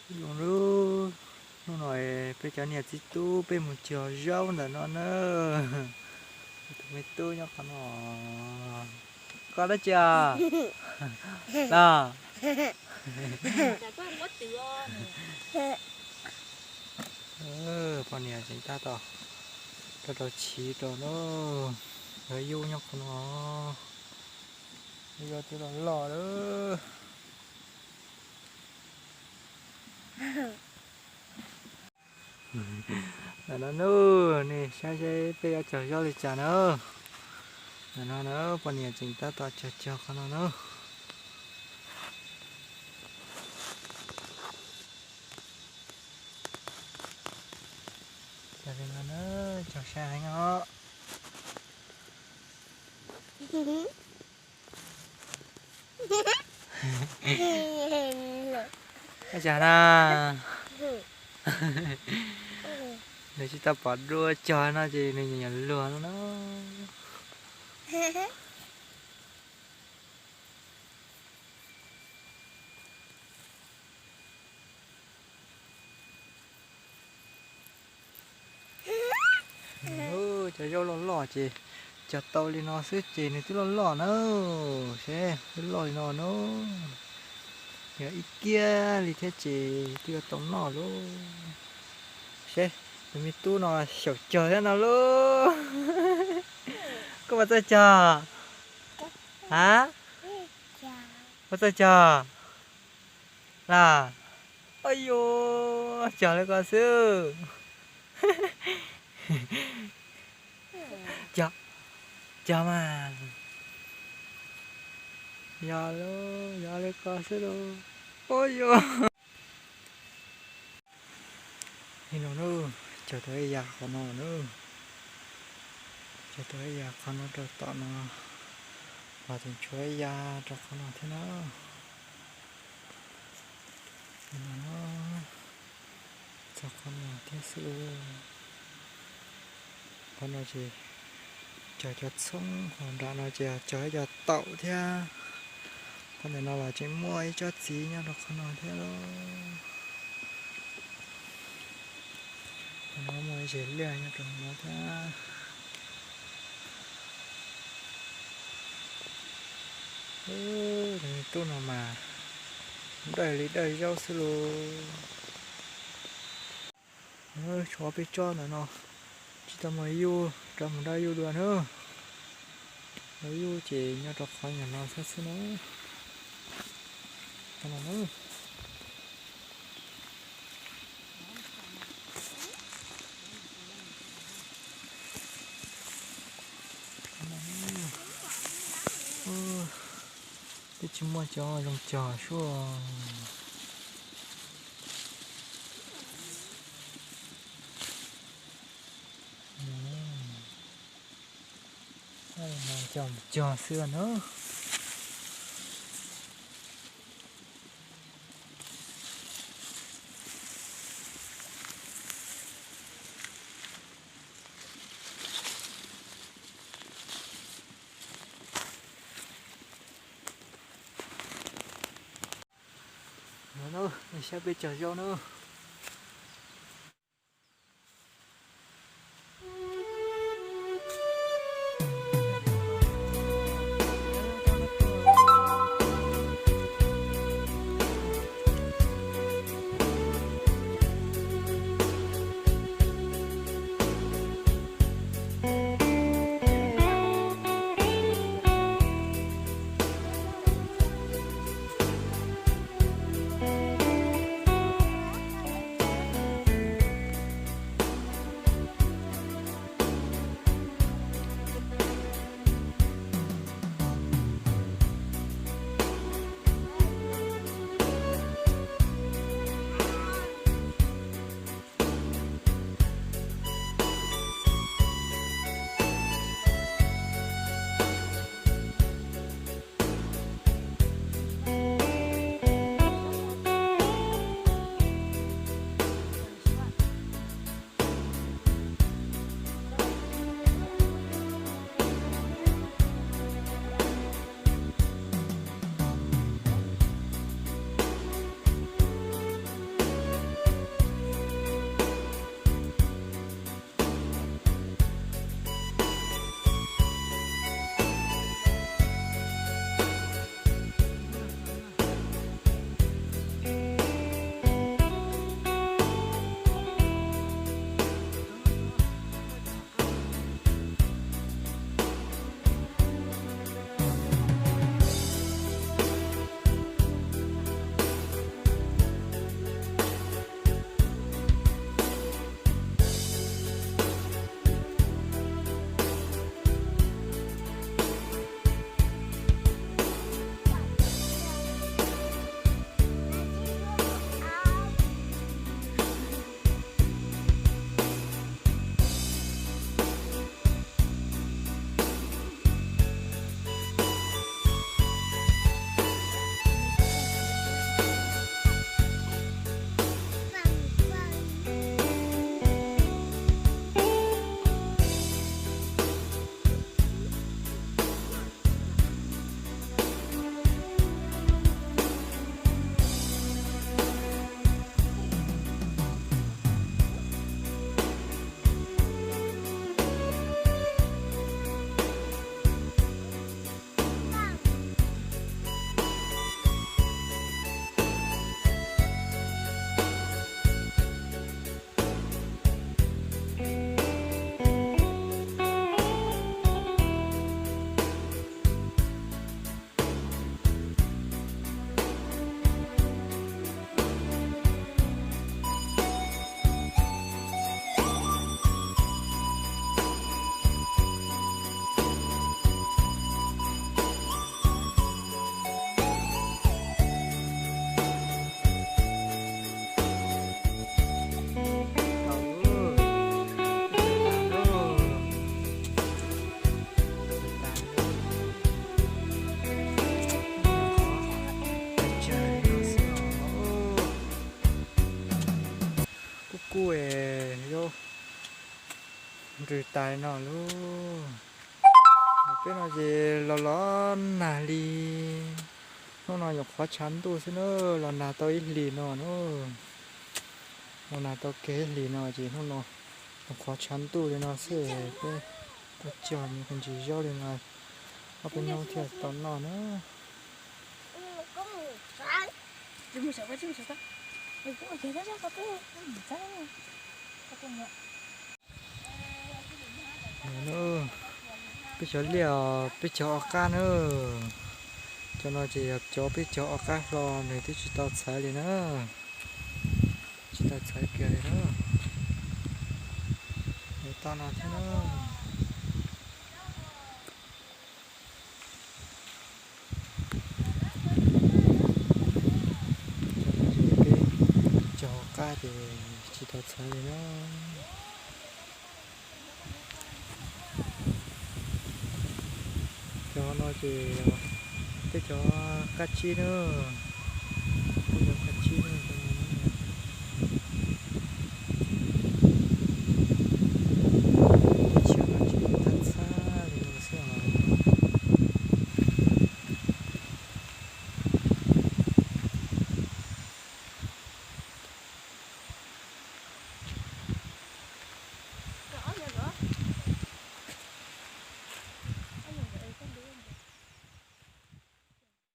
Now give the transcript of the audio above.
Zoo lub hnub no peb cov niam txiv tub peb mus cog zaub ntawm no na. Tus me tub nyob qhov no. Koj dab tsi os? Los. Poj niam tseem tab tom rau rau chiv rau na. Lawv yub nyob qhov no. Yub twb loj loj lawm. Ntawm no nub, nej saib seb peb yuav cog zaub li cas na. Ntawm no na, poj niam tseem tab tom cog cog qhov no na. Cog li no na, cog sai heev os. Ua cas na? Nws tsis tau pom dua cog no ces nws nyuam nyuam luag no na. Cov zaub loj loj ces cog tau li no xwb ces nws twb loj loj na. Seb twb loj li no na. Yog ib kiag li thiab ces twb yuav tau noj lauj. Seb, tus me tub no xyaum cog thiab no lauj. Koj puas txawj cog? Ha? Puas txawj cog? Las, ua yuav cog li ko xwb. Cog, cog mas. Yog lauj, yog li ko xwb lauj. Ua yuav. Li no na, cog tau ib yam qhov no na. Cog tau ib yam qhov no rau tom no, los tseem tshuav ib yam rau qhov no thiab na. Li no na, txog qhov no thiab xwb lauj. Qhov no ces cog cov txhoob, ho nram no ces cog ib co taum thiab. Qhov ntawm no los tseem muaj ib tsob txiv nyob rau qhov no thiab lauj. Qhov no muaj ib zes liaj nyob rau hauv no thiab. Tus me tub no mas dawj li dawj zaub xwb lauj. Tshuav peb tsob ntawm no tsis tau muaj yuj rov mus dab yuj dua na. Muaj yuj ces nyob rau qhov nyuam no xwb xwb na. Twb tsis muaj cov zoo cog suaj. Cog cog xwb na. No na, nej saib peb cog zaub na. Ub, es zaub nrws tas li no lauj. Peb no ces los los nag li. Hnub no nyuam qhuav tshav ntuj xwb na, los nag tau ib hlis no na. Los nag tau kiag ib hlis no ces hnub no nyuam qhuav tshav ntuj li no xwb, peb tuaj cog me ntsis zaub li no, ob peb hnub thiaj tau noj na. Peb cov liaj, peb cog ob qab na. Cov no ces yog cov peb cog ob qab hlo, nws twb tsis tau txhawv li na. Tsis tau txhawv kiag li na. Nws tau no thiab na. Cov no ces peb cog ob qab ces tsis tau txhawv li na. Cov no ces peb cog qab tsib na. Peb cog qab tsib na.